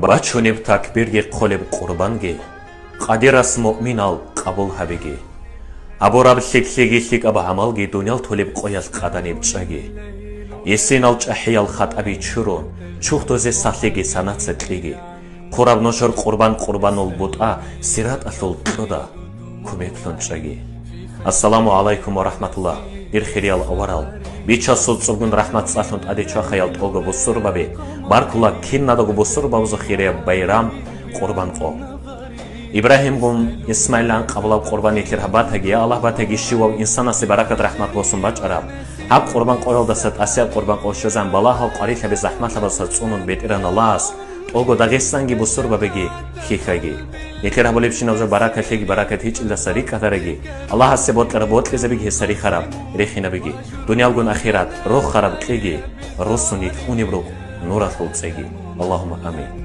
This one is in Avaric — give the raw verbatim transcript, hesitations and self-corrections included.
Бачунеб такбирги хъолеб къурбанги, Къадирас муъминал къабул гьабиги. Абураб лъикӀлъиги лъикӀаб гӀамалги дуниял толеб къоялъ къаданиб чӀаги. Гьесинал чӀахӀиял хатӀаби чурун, чурхдузе сахлъиги санаца кьиги. Хъураб нужер къурбан къурбанул бутӀа сираталъул кьода кумеклъун чӀаги. Ассаламу гӀалайкум ва рахӀматуллагь, дир хириял аварал! Бичасул цӀугун рахӀмат цӀалъун тӀаде чвахаял тӀолго бусурбаби, баркула кинадаго бусурбабазул хирияб байрам, къурбан къо. Ибрагьимгун Исмаилан къабулаб къурбан нилъер гьаб батаги, я Аллагь, батаги щивав инсанасе баракат-рахӀмат босун бачӀараб. Гьаб къурбан къоялдаса тӀасияб къурбан къо щвезан балагьал къварилъаби захӀмалъабазда цӀунун БетӀергьан Аллагьас тӀолго Дагъистанги бусурбабиги хьихьаги. Нилъер гьабулебщинаб жо баракатлъиги баракат гьечӀелдаса рикӀкӀадараги, Аллагьасе бокьараб бокьизабиги гьесда рихараб рихинабиги, дуниялгун ахират рохараб кьиги, росун нилъ унеб рукъ нуралъул цӀеги. Аллагьумма амин.